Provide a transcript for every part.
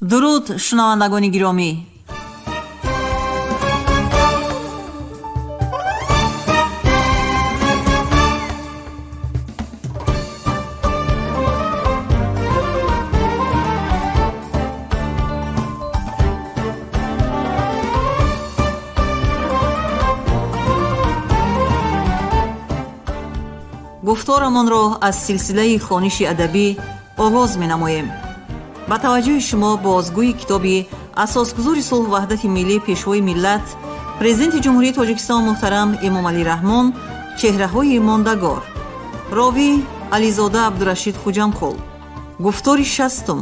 Дуруд, шунавандагони гиромӣ. Гуфторамонро аз силсилаи хониши адабӣ оғоз менамоем. Ба таваҷҷӯҳи шумо бозгӯи китоби Асосгузори сулҳу ваҳдати миллӣ, Пешвои миллат, Президенти Ҷумҳурии Тоҷикистон муҳтарам Эмомалӣ Раҳмон «Чеҳраҳои мондагор». Ровӣ Ализода Абдурашид Хуҷамқул. Гуфтори 60-ум.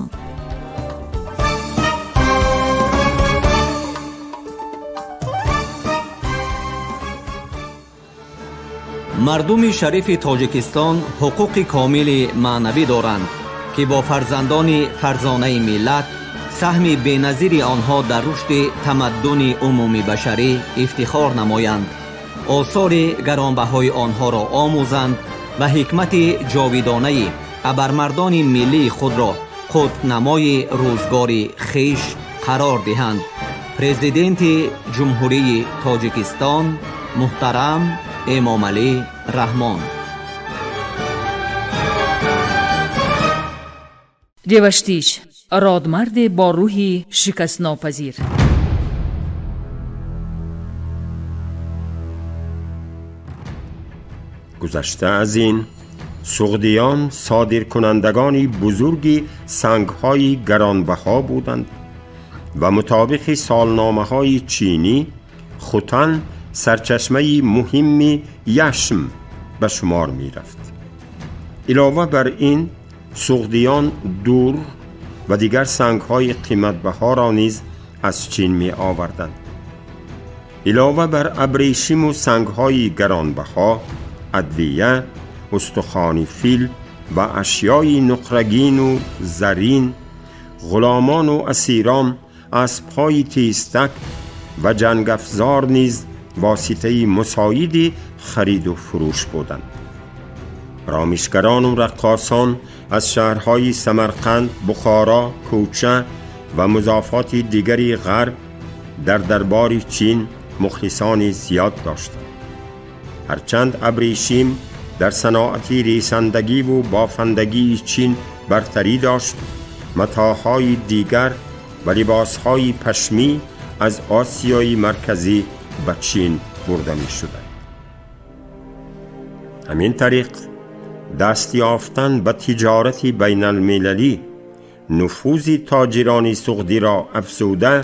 Мардуми шарифи Тоҷикистон ҳуқуқи комили маънавӣ доранд, ки бо фарзандони фарзонаи миллат, саҳми беназири онҳо дар рушди тамаддуни умумибашарӣ ифтихор намоянд, осори гаронбаҳои онҳоро омӯзанд ва ҳикмати ҷовидонаи абармардони миллии худро қутбнамои рӯзгори хеш қарор диҳанд. Президенти Ҷумҳурии Тоҷикистон муҳтарам Эмомалӣ Раҳмон. Деваштич, родмарде бо рӯҳи шикастнопазир. Гузашта аз ин, суғдиён содиркунандагони бузурги сангҳои гаронбаҳо буданд ва мутобиқи солномаҳои чинӣ Хутан сарчашмаи муҳимми яшм ба шумор мерафт. Илова бар ин, суғдиён дур ва дигар сангҳои қиматбаҳоро низ аз Чин меоварданд. Илова бар абрешиму сангҳои гаронбаҳо, адвия, устухони фил ва ашёи нуқрагину зарин, ғуломону асирон, аспҳои тезтак ва ҷангафзор низ воситаи мусоиди хариду фурӯш буданд. Ромишгарону раққосон аз шаҳрҳои Самарқанд, Бухоро, Кӯча ва музофоти дигари ғарб дар дарбори Чин мухлисони зиёд доштанд. Ҳарчанд абрешим дар саноати ресандагиву бофандагии Чин бартарӣ дошт, матоъҳои дигар ва либосҳои пашмӣ аз Осиёи Марказӣ ба Чин бурда мешуданд. Ҳамин тариқ, даст ёфтан ба тиҷорати байналмилалӣ нуфузи тоҷирони суғдиро афзуда,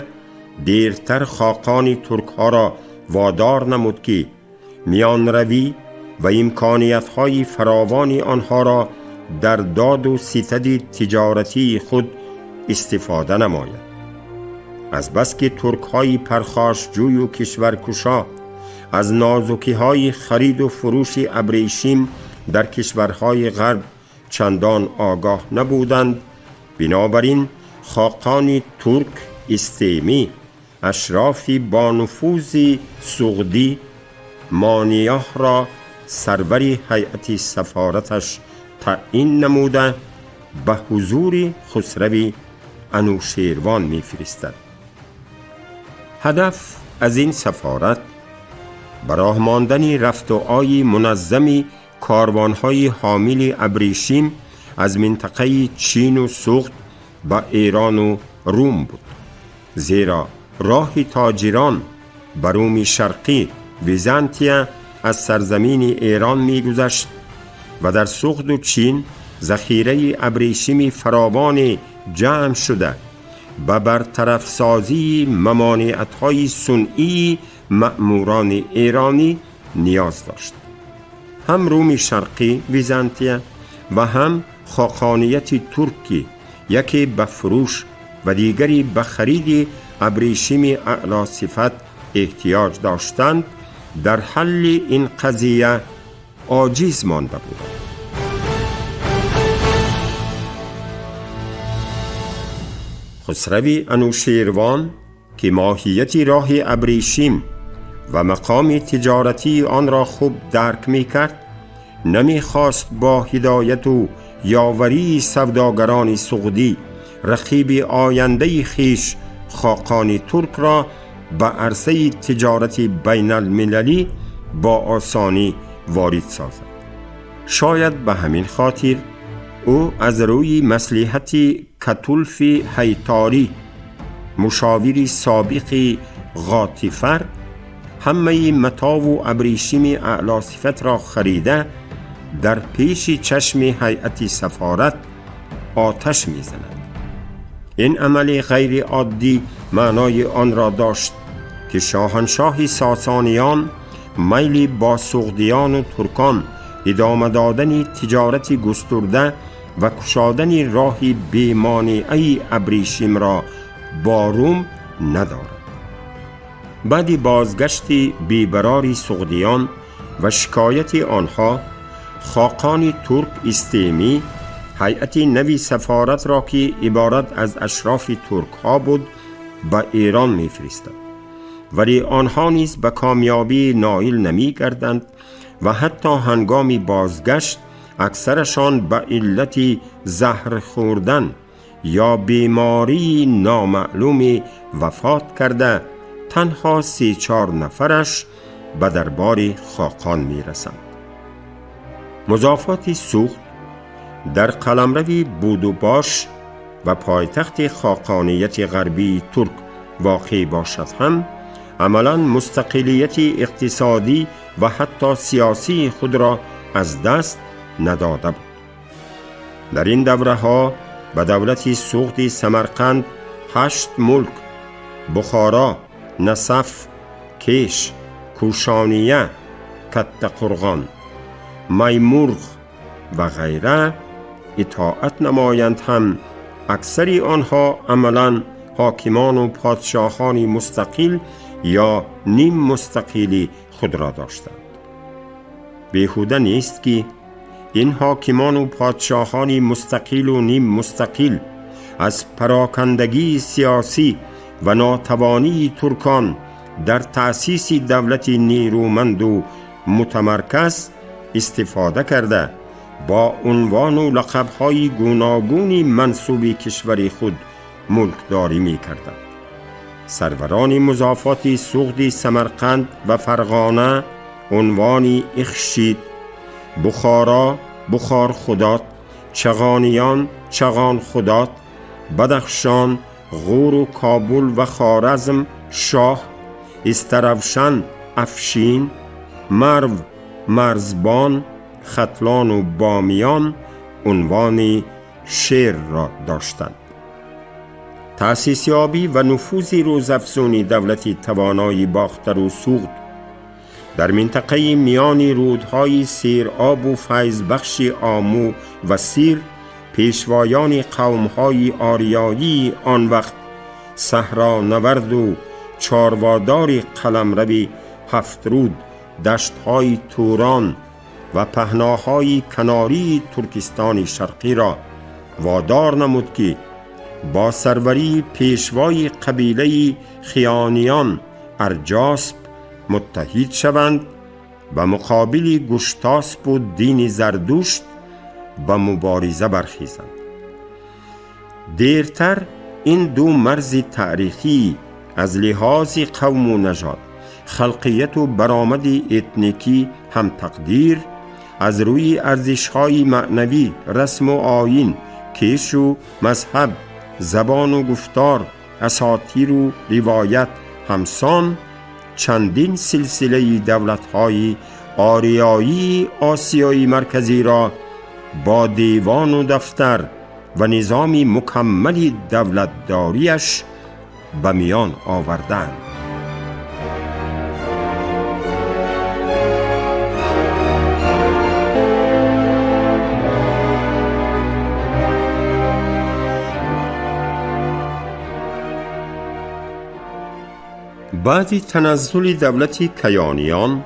дертар хоқони туркҳоро водор намуд, ки миёнравӣ ва имкониятҳои фаровони онҳоро дар доду ситади тиҷоратии худ истифода намояд. Азбаски туркҳои пархошҷӯю кишваркушо аз нозукиҳои хариду фурӯши абрешим дар кишварҳои ғарб чандон огоҳ набуданд, бинобар ин хоқони турк Истемӣ ашрофи бонуфузи суғдӣ Мониёҳро сарвари ҳайати сафораташ таъин намуда, ба ҳузури Хусрави Анӯшервон мефиристад. Ҳадаф аз ин сафорат ба роҳ мондани рафту ои муназзами корвонҳои ҳомили абрешим аз минтақаи Чину Суғд ба Эрону Рум буд, зеро роҳи тоҷирон ба Руми Шарқӣ, Византия, аз сарзамини Эрон мегузашт ва дар Суғду Чин захираи абрешими фаровоне ҷамъ шуда, ба бартарафсозии мамониатҳои сунъии маъмурони эронӣ ниёз дошт. Ҳам Руми Шарқӣ, Византия, ва ҳам хоқонияти туркӣ яке ба фурӯш ва дигаре ба хариди абрешими аълосифат эҳтиёҷ доштанд, дар ҳалли ин қазия оҷиз монда буданд. Хусрави Анӯшервон, ки моҳияти роҳи абрешим ва мақоми тиҷоратии онро хуб дарк мекард, намехост бо ҳидояту ёварии савдогарони суғдӣ رقیب آینده خویش خاقان ترک را به عرصه تجارت بین المللی با آسانی وارد سازد. شاید به همین خاطر او از روی مصلحت کتولف هیتاری، مشاور سابق غاتیفر، همه متاع و ابریشم اعلی صفت را خریده در پیش چشم هیئت سفارت آتش میزند. این عمل غیر عادی معنای آن را داشت که شاهنشاه ساسانیان میل با سغدیان و ترکان ادامه دادن تجارت گسترده و کشادن راه بی‌مانعه ابریشم را با روم ندارد. بعد بازگشت بیبرار سغدیان و شکایت آنها، خاقان ترک استیمی هیئت نوی سفارت را که عبارت از اشراف ترک ها بود به ایران میفرستد، ولی آنها نیز به کامیابی نائل نمی گردند و حتی هنگام بازگشت اکثرشان به علت زهر خوردن یا بیماری نامعلوم وفات کرده، تنها 3-4 نفرش به دربار خاقان می رسند. مضافات سوخت در قلمرو بودوباش و پایتخت خاقانیت غربی ترک واقع باشد هم عملا مستقلیت اقتصادی و حتی سیاسی خود را از دست نداده بود. در این دوره ها به دولت سغد سمرقند 8 ملک بخارا، نسف، کیش، کوشانیه، کتقرغان، میمرغ و غیره اطاعت نمایند هم اکثر آنها عملا حاکمان و پادشاهان مستقل یا نیم مستقلی خود را داشتند. بیهوده نیست که این حاکمان و پادشاهان مستقل و نیم مستقل از پراکندگی سیاسی و ناتوانی ترکان در تأسیس دولت نیرومند و متمرکز استفاده کرده با عنوان و لقب‌های گوناگونی منسوب کشور خود ملکداری می‌کردند. سروران مضافات سغد سمرقند و فرغانه عنوان اخشید، بخارا بخار خدات، چغانیان چغان خدات، بدخشان غور و کابل و خوارزم شاه، استروشن افشین، مرو مرزبان، ختلان و بامیان عنوان شیر را داشتند. تأسیس یابی و نفوذ روزافزون دولت توانای باختر و سغد در منطقه میان رودهای سیر آب و فیض بخش آمو و سیر، پیشوایان قومهای آریایی آن وقت صحرا نورد و چاروادار قلمرو هفت رود، دشتهای توران و پهناهای کناری ترکستان شرقی را وادار نمود که با سروری پیشوای قبیله خیانیان ارجاسب متحد شوند و مقابل گشتاسب و دین زردشت به مبارزه برخیزند. دیرتر این دو مرز تاریخی از لحاظ قوم و نژاد، خلقیت و برآمد اتنیکی هم تقدیر، از روی ارزش‌های معنوی، رسم و آیین، کیش و مذهب، زبان و گفتار، اساطیر و روایت همسان، چندین سلسله دولت‌های آریایی آسیای مرکزی را با دیوان و دفتر و نظام مکمل دولتداریش به میان آوردند. بعد تنزل دولت کیانیان،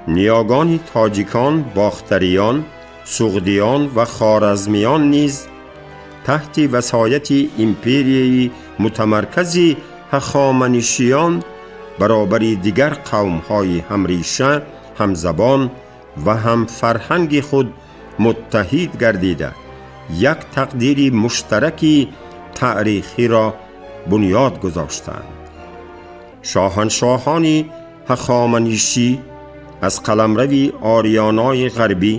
نیاگان تاجیکان، باختریان، سغدیان و خوارزمیان نیز تحت وصایت امپریای متمرکز هخامنشیان برابر دیگر قوم‌های همریشه، همزبان و هم فرهنگ خود متحد گردیده، یک تقدیر مشترک таърихиро бунёд гузоштаанд. Шоҳаншоҳони ҳахоманишӣ аз қаламрави ориёнои ғарбӣ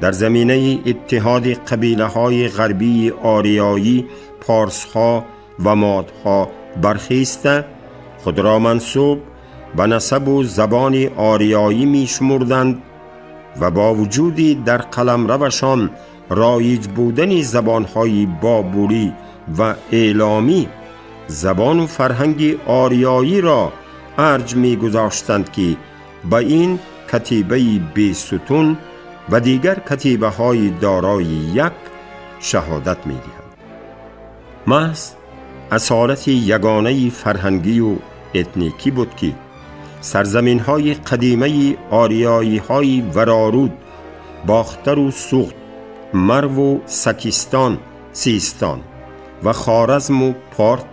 дар заминаи иттиҳоди қабилаҳои ғарбии ориёӣ, порсҳо ва модҳо бархеста, худро мансуб ба насабу забони ориёӣ мешумурданд ва бо вуҷуди дар қаламравашон роиҷ будани забонҳои бобурӣ ва эъломӣ, забону фарҳанги ориёиро арҷ мегузоштанд, ки ба ин катибаи бесутун ва дигар катибаҳои дорои як шаҳодат медиҳанд. Маҳз асолати ягонаи фарҳангию этникӣ буд, ки сарзаминҳои қадимаи ориёиҳои Вароруд, Бохтару Суғд, Марву Сакистон, Систон ва Хоразму Порт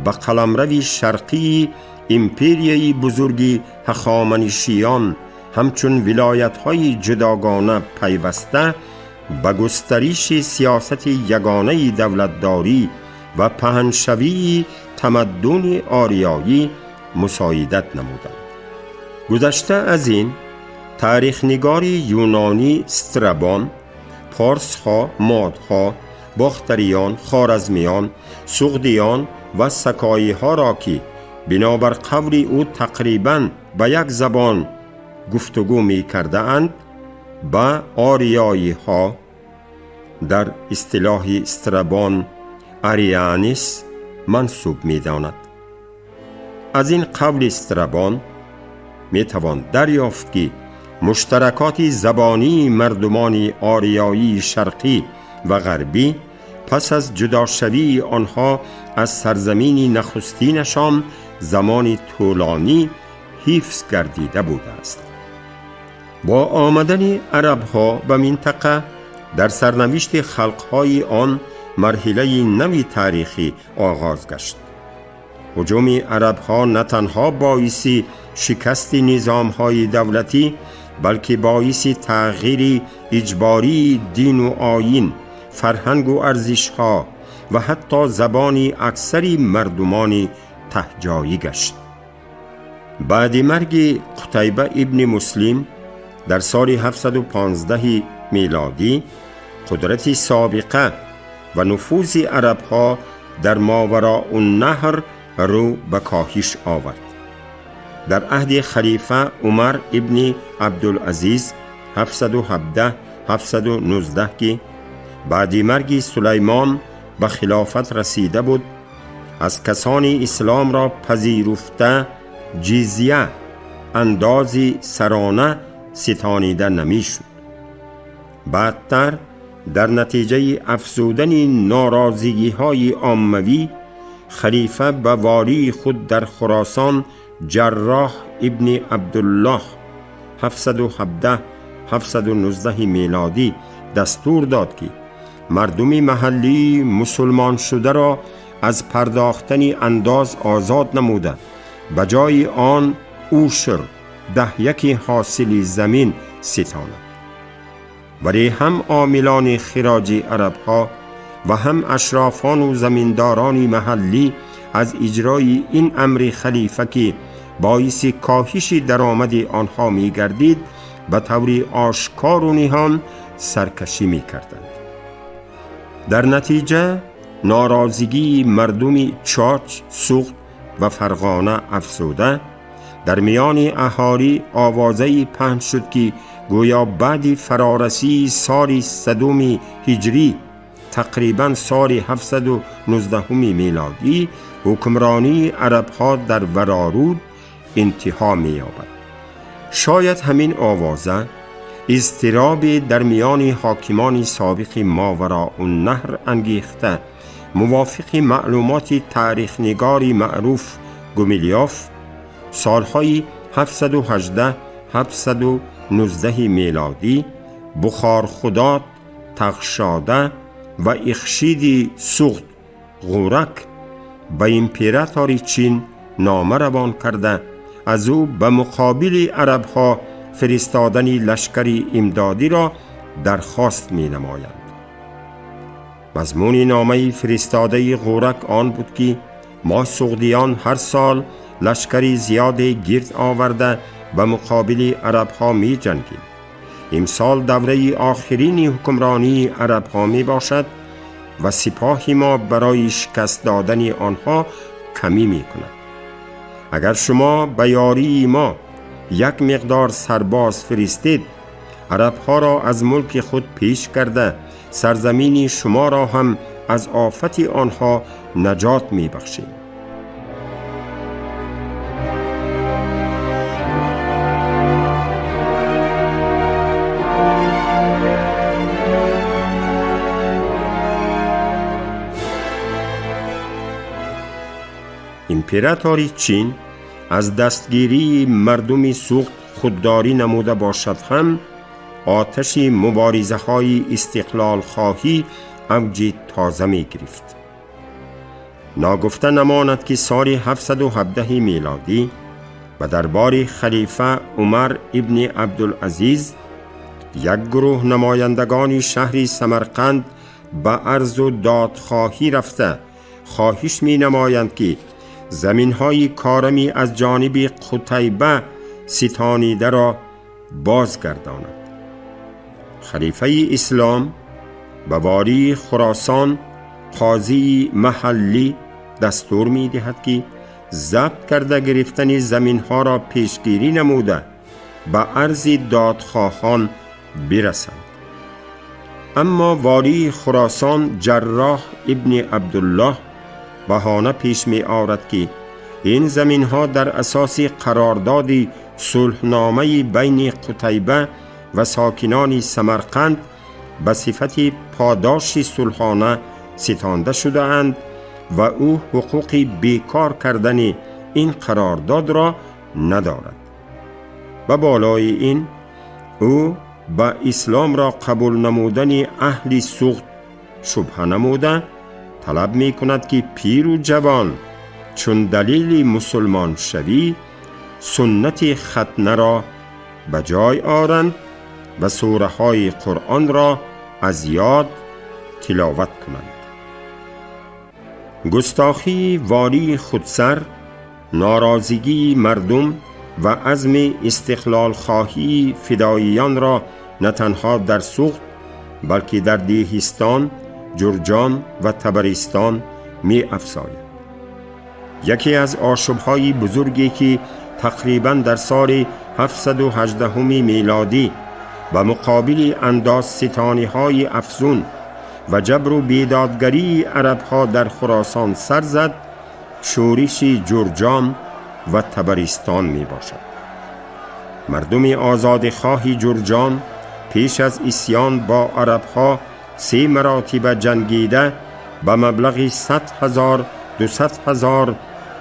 ба қаламрави шарқии империяи бузурги ҳахоманишиён ҳамчун вилоятҳои ҷудогона пайваста, ба густариши сиёсати ягонаи давлатдорӣ ва паҳншавии тамаддуни ориёӣ мусоидат намуданд. Гузашта аз ин, таърихнигори юнонӣ Страбон порсҳо, модҳо, бохтариён, хоразмиён, суғдиён ва сакоиҳоро, ки бинобар қавли ӯ тақрибан ба як забон гуфтугӯ мекардаанд, ба ориёиҳо, дар истилоҳи Страбон арианис, мансуб медонад. Аз ин қавли Страбон метавон дарёфт, ки муштаракоти забонии мардумони ориёии шарқӣ ва ғарбӣ пас аз ҷудошавии онҳо аз сарзамини нахустинашон замони тӯлонӣ ҳифз гардида будааст. Бо омадани арабҳо ба минтақа дар сарнавишти халқҳои он марҳилаи нави таърихӣ оғоз гашт. Ҳуҷуми арабҳо на танҳо боиси шикасти низомҳои давлатӣ, балки боиси тағйири иҷбории дину оин, фарҳангу арзишҳо ва ҳатто забони аксари мардумони таҳҷоӣ гашт. Баъди марги Қутайба ибни Муслим дар соли 715 мелодӣ қудрати собиқа ва нуфузи арабҳо дар Мовароуннаҳр рӯ ба коҳиш овард. Дар аҳди халифа Умар ибни Абдулазиз 717-719, ки баъди марги Сулаймон ба хилофат расида буд, аз касони исломро пазируфта ҷизя, андози сарона, ситонида намешуд. Баъдтар дар натиҷаи афзудани норозигиҳои оммавӣ халифа ба волии худ дар Хуросон Ҷарроҳ ибни Абдуллоҳ 717-719 мелодӣ дастур дод, ки мардуми маҳаллии мусулмоншударо аз пардохтани андоз озод намуда, ба ҷои он ушр, даҳяки ҳосили замин, ситонад. Вале ҳам омилони хироҷи арабҳо ва ҳам ашрофону заминдорони маҳаллӣ аз иҷрои ин амри халифа, ки боиси коҳиши даромади онҳо мегардид, ба таври ошкору ниҳон саркашӣ мекарданд. Дар натиҷа норозигии мардуми Чоч, Суғд ва Фарғона афзуда, дар миёни аҳолӣ овозаи паҳн шуд, ки гӯё баъди фарорасии соли 100-уми ҳиҷрӣ, тақрибан соли 719 мелодӣ, ҳукмронии арабҳо дар Вароруд интиҳо меёбад. Шояд ҳамин овоза изтиробе дар миёни ҳокимони собиқи Мовароуннаҳр ангехта, мувофиқи маълумоти таърихнигори маъруф Гумилёв, солҳои 718-719 мелодӣ Бухорхудод Тағшода ва Ихшиди Суғд Ғурак ба императори Чин нома равон карда, аз ӯ ба муқобили арабҳо фиристодани лашкари имдодиро дархост менамоянд. Мазмуни номаи фиристодаи Ғӯрак он буд, ки мо суғдиён ҳар сол лашкари зиёде гирд оварда ба муқобили арабҳо меҷангем. Имсол давраи охирини ҳукмронии арабҳо мебошад ва сипоҳи мо барои шикаст додани онҳо камӣ мекунад. Агар шумо ба ёрии мо як миқдор сарбоз фиристед, арабҳоро аз мулки худ пеш карда, сарзамини шуморо ҳам аз офати онҳо наҷот мебахшем. Императори Чин аз дастгирии мардуми Суғд худдорӣ намуда бошад ҳам, оташи муборизаҳои истиқлолхоҳӣ авҷи тоза мегирифт. Ногуфта намонад, ки соли 717 мелодӣ ба дарбори халифа Умар ибни Абдулазиз як гурӯҳ намояндагони шаҳри Самарқанд ба арзу додхоҳӣ рафта хоҳиш менамоянд, ки заминҳои корами аз ҷониби Қутайба ситонидаро бозгардонад. Халифаи ислом ба вории Хуросон, қозии маҳаллӣ, дастур медиҳад, ки забт карда гирифтани заминҳоро пешгирӣ намуда, ба арзи додхоҳон бирасанд. Аммо вории Хуросон Ҷарроҳ ибни Абдуллоҳ баҳона пеш меорад, ки ин заминҳо дар асоси қарордоди сулҳномаи байни Қутайба ва сокинони Самарқанд ба сифати подоши сулҳона ситонда шудаанд ва ӯ ҳуқуқи бекор кардани ин қарордодро надорад. Ба болои ин, ӯ ба исломро қабул намудани аҳли Суғд шубҳа намуда, талаб мекунад, ки пиру ҷавон чун далели мусулмоншавӣ суннати хатнаро ба ҷой оранд ва сураҳои Қуръонро аз ёд тиловат кунанд. Густохии вории худсар, норозигии мардум ва азми истиқлолхоҳии фидоиёнро на танҳо дар Суғд, балки дар Деҳистон, Ҷурҷон ва Табаристон меафзояд. Яке аз ошӯбҳои бузурге, ки тақрибан дар соли 718 мелодӣ ба муқобили андозситониҳои афзун ва ҷабру бедодгарии арабҳо дар Хуросон сар зад, шӯриши Ҷурҷон ва Табаристон мебошад. Мардуми озодихоҳи Ҷурҷон пеш аз исьён бо арабҳо се маротиба ҷангида, ба маблағи 100 000, 200 000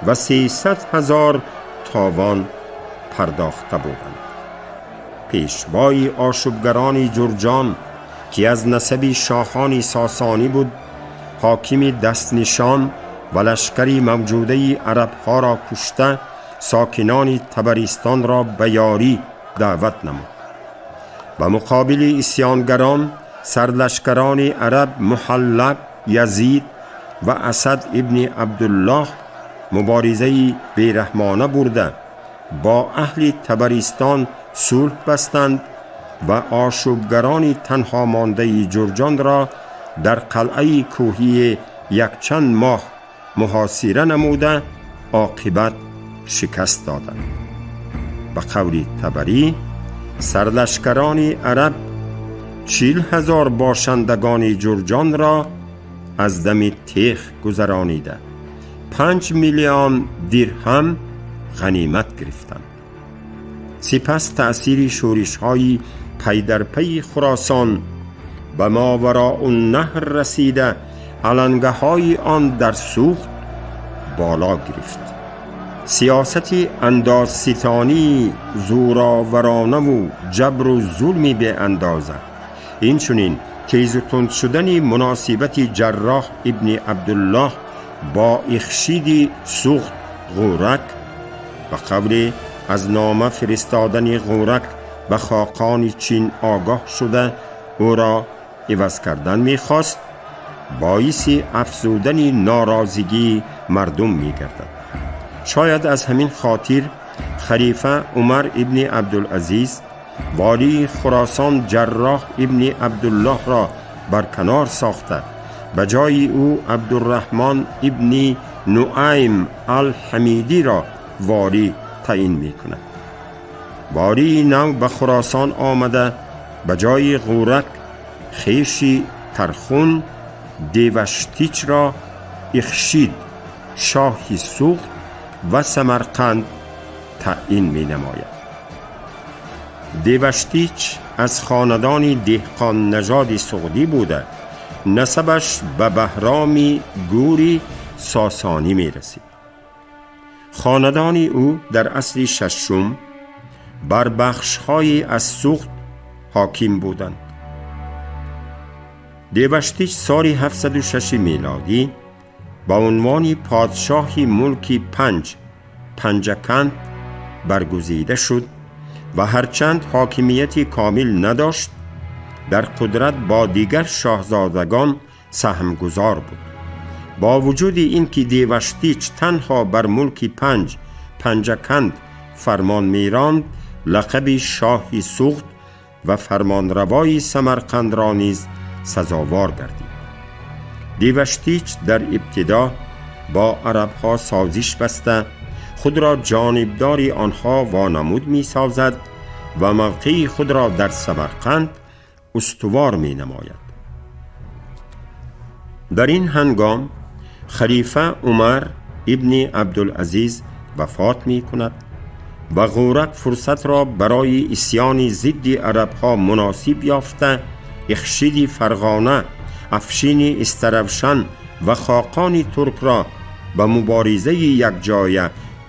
ва 300 000 товон пардохта буданд. Пешвои ошӯбгарони Ҷурҷон, ки аз насаби шоҳони сосонӣ буд, ҳокими дастнишон ва лашкари мавҷудаи арабҳоро кушта, сокинони Табаристонро ба ёрӣ даъват намуд. Ба муқобили исьёнгарон сарлашкарони араб Муҳаллаб, Язид ва Асад ибни Абдуллоҳ муборизаи бераҳмона бурда, бо аҳли Табаристон сулҳ бастанд ва ошӯбгарони танҳо мондаи Ҷурҷонро дар қалъаи кӯҳии якчанд моҳ муҳосира намуда, оқибат шикаст доданд. Ба қавли Табарӣ, сарлашкарони араб 40 000 бошандагони Ҷурҷонро аз дами тех гузаронида, 5 миллион дирҳам ғанимат гирифтанд. Сипас таъсири шӯришҳои пайдарпайи Хуросон ба Мовароуннаҳр расида, алангаҳои он дар Суғд боло гирифт. Сиёсати андозситонии зӯроваронаву ҷабру зулми беандоза, инчунин тезу тунд шудани муносибати Ҷарроҳ ибни Абдуллоҳ бо ихшиди Суғд Ғӯрак, ба қавле аз нома фиристодани Ғӯрак ба хоқони Чин огоҳ шуда, ӯро иваз кардан мехост, боиси афзудани норозигии мардум мегардад. Шояд аз ҳамин хотир халифа Умар ибни Абдулазиз волии Хуросон Ҷарроҳ ибни Абдуллоҳро барканор сохта, ба ҷои ӯ Абдурраҳмон ибни Нуайм Алҳамидиро волӣ таъин мекунад. Волии нав ба Хуросон омада, ба ҷои Ғӯрак хеши Тархун Деваштичро Ихшид, шоҳи Суғд ва Самарқанд таъин менамояд. Деваштич аз хонадони деҳқоннажоди суғдӣ буда, насабаш ба Баҳроми Гури Сосонӣ мерасид. Хонадони ӯ дар асри шашум бар бахшҳое аз Суғд ҳоким буданд. Деваштич соли 706 мелодӣ ба унвони подшоҳи мулки Панҷ, Панҷаканд, баргузида шуд ва ҳарчанд ҳокимияти комил надошт, дар қудрат бо дигар шоҳзодагон саҳмгузор буд. Бо вуҷуди ин ки Деваштич танҳо бар мулки Панҷ, Панҷаканд фармон меронд, лақаби шоҳи Суғд ва фармонравои Самарқандро низ сазовор гардид. Деваштич дар ибтидо бо арабҳо созиш баста, худро ҷонибдори онҳо вонамуд месозад ва мавқеи худро дар Самарқанд устувор менамояд. Дар ин ҳангом халифа Умар ибни Абдулазиз вафот мекунад ва Ғӯрак фурсатро барои исьёни зидди арабҳо муносиб ёфта, Ихшиди Фарғона, Афшини Истаравшан ва Хоқони Туркро ба муборизаи якҷоя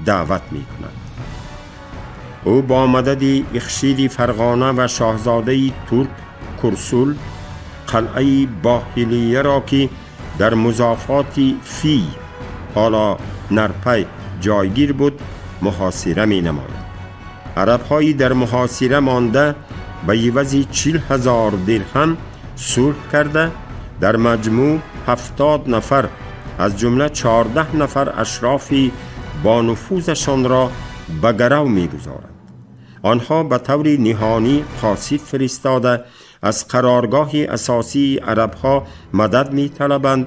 даъват мекунад. Ӯ бо мадади Ихшиди Фарғона ва шоҳзодаи турк Курсул қалъаи Боҳилияро, ки дар музофоти Фий, ҳоло Нарпай, ҷойгир буд, муҳосира менамояд. Арабҳои дар муҳосира монда ба ивази 40,000 дирҳам сулҳ карда, дар маҷмӯъ 70 нафар, аз ҷумла 14 нафар ашрофи бо нуфузашонро ба гарав мегузоранд. Онҳо ба таври ниҳонӣ қосид фиристода, аз қароргоҳи асосии арабҳо мадад металабанд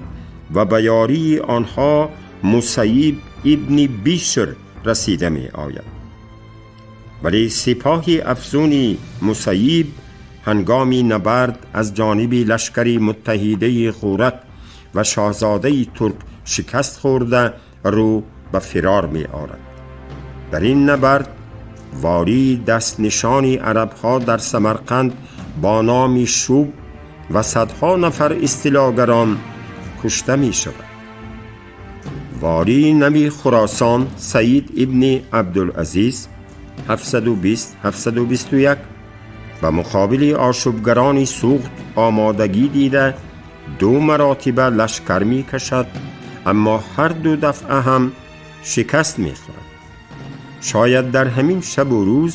ва ба ёрии онҳо Мусайиб ибни Бишр расида меояд. Вале сипоҳи афзуни Мусайиб ҳангоми набард аз ҷониби лашкари муттаҳидаи Ғӯрак ва шоҳзодаи турк шикаст хӯрда, рӯ ба фирор меорад. Дар ин набард вории дастнишони арабҳо дар Самарқанд бо номи Шуб ва садҳо нафар истилогарон кушта мешавад. Вории нави Хуросон Саид ибни Абдулазиз 720-721 ба муқобили ошӯбгарони Суғд омодагӣ дида, ду маротиба лашкар мекашад, аммо ҳар ду дафъа ҳам шикаст мехӯрад. Шояд дар ҳамин шабу рӯз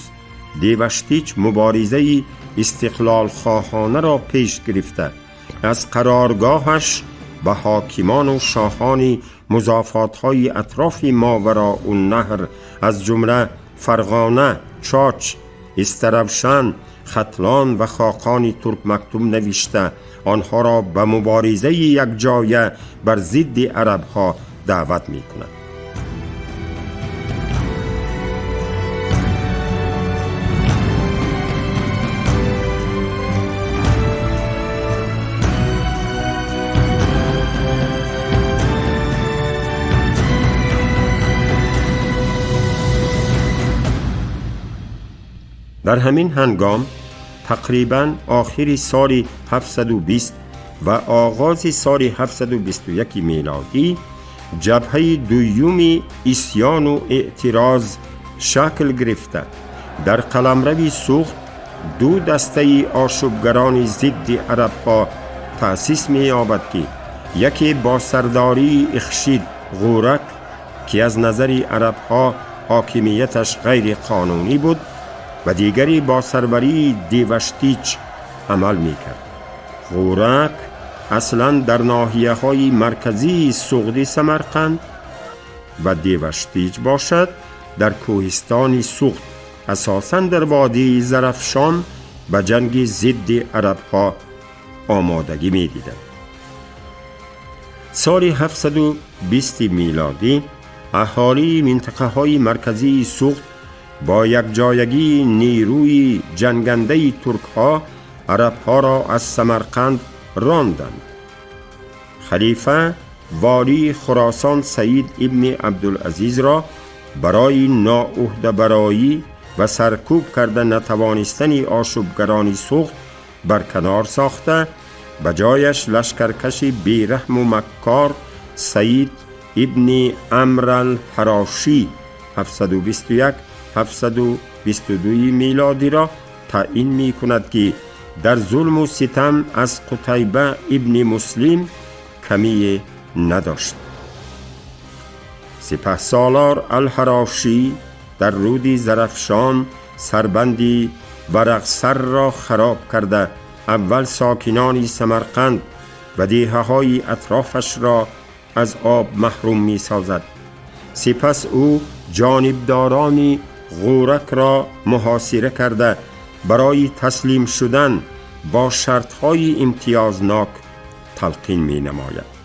Деваштич муборизаи истиқлолхоҳонаро пеш гирифта, аз қароргоҳаш ба ҳокимону шоҳони музофотҳои атрофи Мовароуннаҳр, аз ҷумла Фарғона, Чоч, Истаравшан, Хатлон ва Хоқони турк мактуб навишта, онҳоро ба муборизаи якҷоя бар зидди арабҳо даъват мекунад. Дар ҳамин ҳангом, тақрибан охири соли 720 ва оғози соли 721 мелодӣ, ҷабҳаи дуюми исьёну эътироз шакл гирифта, дар қаламрави Суғд ду дастаи ошӯбгарони зидди арабҳо таъсис меёбад, ки яке бо сардории Ихшид Ғӯрак, ки аз назари арабҳо ҳокимияташ ғайриқонунӣ буд, ва дигаре бо сарварии Деваштич амал мекард. Ғӯрак اصلا در ناحیه های مرکزی سغدی سمرقند و دیوشتیج باشد، در کوهستان سغد اساساً در وادی زرفشان به جنگ ضد عرب ها آمادگی می دیدند. سال 720 میلادی اهالی منطقه های مرکزی سغد با یک جایگی نیروی جنگنده ترک ها عرب ها را از سمرقند راندند. خلیفه والی خراسان سعید ابن عبدالعزیز را برای ناعهده برایی و سرکوب کرده نتوانستن آشوبگران سغد برکنار ساخته، به جایش لشکرکش بیرحم و مکار سعید ابن عمرو الحراشی 721 722 میلادی را تعیین می کند که در ظلم و ستم از قتیبه ابن مسلم کمی نداشت. سپه سالار الحراشی در رود زرفشان سربندی ورقسر را خراب کرده، اول ساکنان سمرقند و دیهه های اطرافش را از آب محروم می سازد. سپس او جانبداران غورک را محاصره کرده برای تسلیم شدن با شرطهای امتیازناک تلقین می نماید.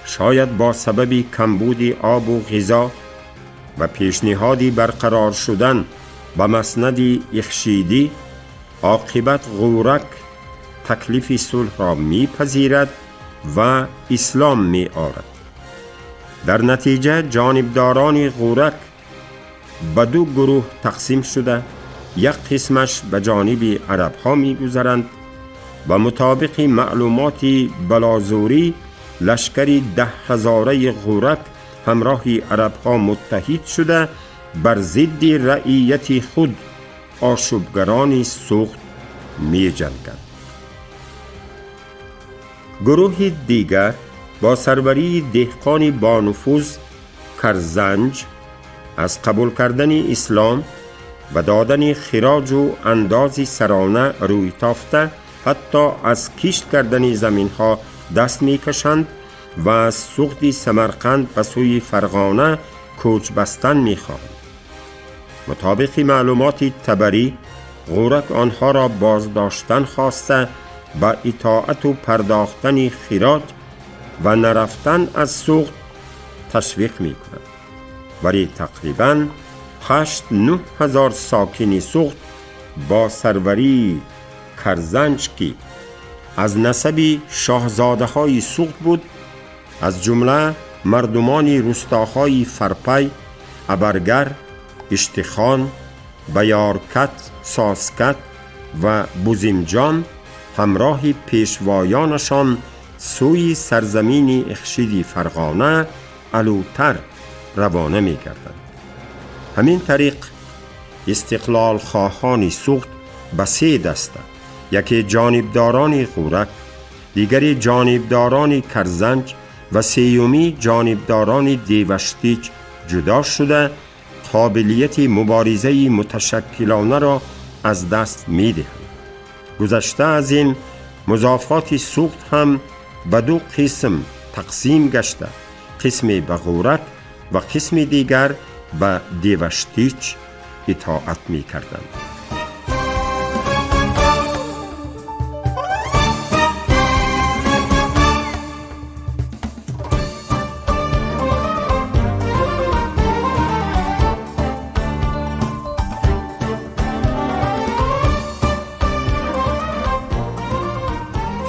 شاید با سبب کمبود آب و غذا و پیشنهادی برقرار شدن به مسند اخشیدی، عاقبت غورک تکلیف صلح را میپذیرد و اسلام می آرد. در نتیجه جانبداران غورک به دو گروه تقسیم شده، یک قسمش به جانب عرب ها می گذرند و مطابق معلومات بلازوری لشکر 10,000 غورک همراه عرب ها متحد شده بر ضد رعیت خود آشوبگران سغد می جنگند. گروه دیگر با سروری دهقان با نفوذ کرزنج از قبول کردن اسلام و دادن خراج و انداز سرانه روی تافته، حتی از کشت کردن زمین ها دست می کشند و از سغد سمرقند به سوی فرغانه کوچ بستن می خواهند. مطابق معلومات طبری، غورک آنها را بازداشتن خواسته به اطاعت و پرداختن خراج و نرفتن از سغد تشویق می کند. ولی تقریباً 8-9 هزار ساکن سغد با سروری کرزنج که از نسب شاهزاده های سغد بود، از جمله مردمان روستاهای فرپی، ابرگر، اشتخان، بیارکت، ساسکت و بوزیمجان همراه پیشوایانشان سوی سرزمین اخشید فرغانه علوتر روانه می گردند. همین طریق استقلال خواهان سغد به سه دسته، یکی جانبداران غورک، دیگری جانبداران کرزنج و سیومی جانبداران دیوشتیج جدا شده، قابلیت مبارزه متشکلانه را از دست می دهند. گذشته از این، مضافات سغد هم به دو قسم تقسیم گشته، قسمی به غورک و قسم دیگر به دیوشتیج اطاعت می کردند.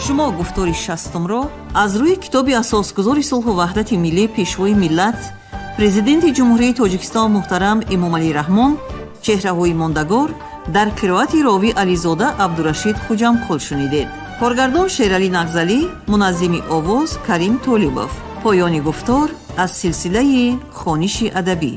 Шумо гуфтори шастумро аз рӯи китоби асосгузори сулҳу ваҳдати миллӣ, пешвои миллат, президенти Ҷумҳурии Тоҷикистон муҳтарам Эмомалӣ Раҳмон чеҳраҳои мондагор дар қироати ровӣ Ализода Абдурашид Хуҷамкул шунидед. Коргардон Шералӣ Нағзалӣ, муназзими овоз Карим Толибов. Поёни гуфтор аз силсилаи хониши адабӣ.